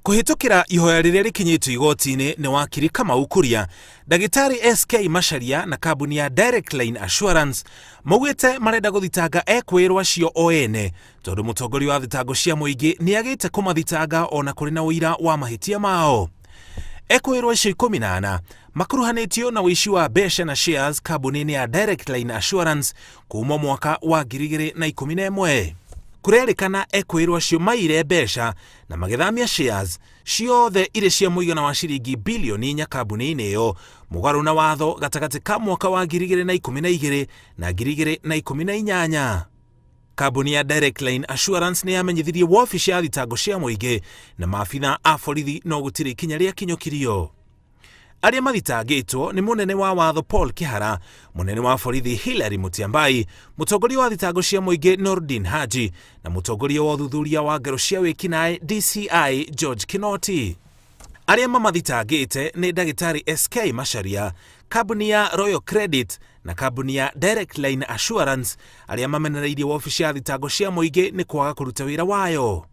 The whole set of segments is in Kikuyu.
Kũhĩtũkĩra ihoya rĩrĩa rĩkinyĩtio igoti-inĩ nĩ wakiri Kamau Kuria, ndagĩtarĩ SK Macharia na kambuni ya Direct Line Assurance maugĩte marenda gũthitanga ekũĩrwo acio o ene tondũ mũtongoria wa thitango cia mũingĩ nĩ agĩte kũmathitanga ona kũrĩ na ũira wa mahĩtia mao. Ekũĩrwo acio 14 makuruhanĩtio na ũici wa mbeca na shares kambuni-inĩ ya Direct Line Assurance kuma mwaka wa 2011. Kũrerĩkana ekũĩrwo acio maiyire mbeca na magĩthamia shares ciothe irĩ cia mũigana wa ciringi bilioni 4 kambuni-inĩ ĩyo mũgarũ na watho gatagatĩ ka mwaka wa 2012 na 2018. Kambuni ya Direct Line Assurance nĩ yamenyithirie wabici ya thitango cia mũingĩ na maabitha a borithi no gũtirĩ ikinya rĩakinyũkirio. Arĩa mathitangĩtwo nĩ mũnene wa watho Paul Kihara, mũnene wa borithi Hillary Mutyambai, mũtongoria wa thitango cia mũingĩ Nordin Haji na mũtongoria wa ũthuthuria wa ngero cia wĩkinaĩ DCI George Kinoti. Arĩa mamathitangĩte nĩ ndagĩtarĩ SK Macharia, kambuni ya Royal Credit na kambuni ya Direct Line Assurance, arĩa mamenereirie wabici ya thitango cia mũingĩ nĩ kwaga kũruta wĩra wayo.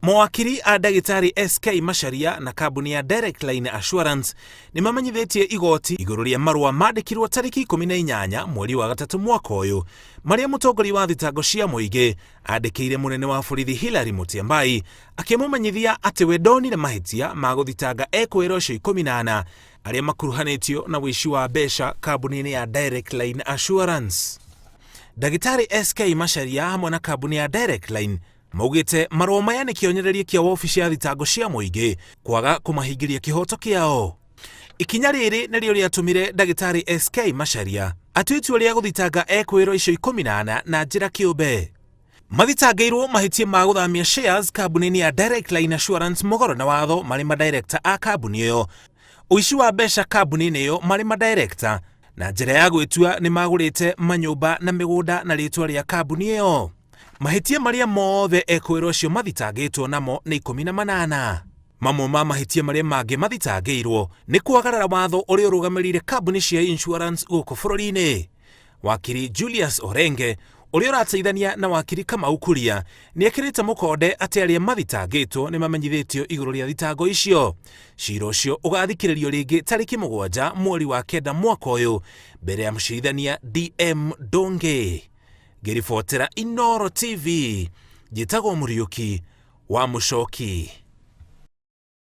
Mawakiri a ndagĩtarĩ SK Macharia na kambuni ya Direct Line Assurance nĩ mamenyithĩtie igoti igũrũ rĩa marũa mandĩkirwo tarĩki 18 mweri wa gatatũ mwaka ũyũ marĩa mũtongoria wa thitango cia mũingĩ andĩkĩire mũnene wa borithi Hillary Mutyambai akĩmũmenyithia atĩ we ndonire mahĩtia ma gũthitanga ekũĩrwo acio 14 arĩa makuruhanĩtio na ũici wa mbeca kambuni-inĩ ya Direct Line Assurance. Ndagĩtarĩ SK Macharia hamwe na kambuni ya Direct Line maugĩte marũa maya nĩ kĩonereria kĩa wabici ya thitango cia mũingĩ kwaga kũmahingĩria kĩhoto kĩao. Ikinya rĩrĩ nĩrĩo rĩatũmire ndagĩtarĩ SK Macharia atue itua rĩa gũthitanga ekwĩrwo icio 14 na njĩra kĩũmbe. Mathitangĩirwo mahĩtia ma gũthamia shares kambuni-inĩ ya Direct Line Assurance mũgarũ na watho marĩ madirekta a kambuni ĩyo, ũici wa mbeca kambuni-inĩ ĩyo marĩ madirekta, na njĩra ya gwĩtua nĩ magũrĩte manyũmba na mĩgũnda na rĩtwa rĩa kambuni ĩyo. Mahĩtia marĩa mothe ekũĩrwo acio mathitangĩtwo namo nĩ 18. Mamwe ma mahĩtia marĩa mangĩ mathitangĩirwo nĩ kwagarara watho ũrĩa ũrũgamĩrĩire kambuni cia insurance gũkũ bũrũri-inĩ. Wakiri Julius Orenge ũrĩa ũrateithania na wakiri Kamau Kuria nĩ ekĩrĩte mũkonde atĩ arĩa mathitangĩtwo nĩ mamenyithĩtio igũrũ rĩa thitango icio. Cira ũcio ũgathikĩrĩrio rĩngĩ tarĩki 7 mweri wa 9 mwaka ũyũ mbere ya mũcirithania DM Ndungi. Ngĩribotera Inooro TV, njĩtagwo Mũriũki wa Mũcoki.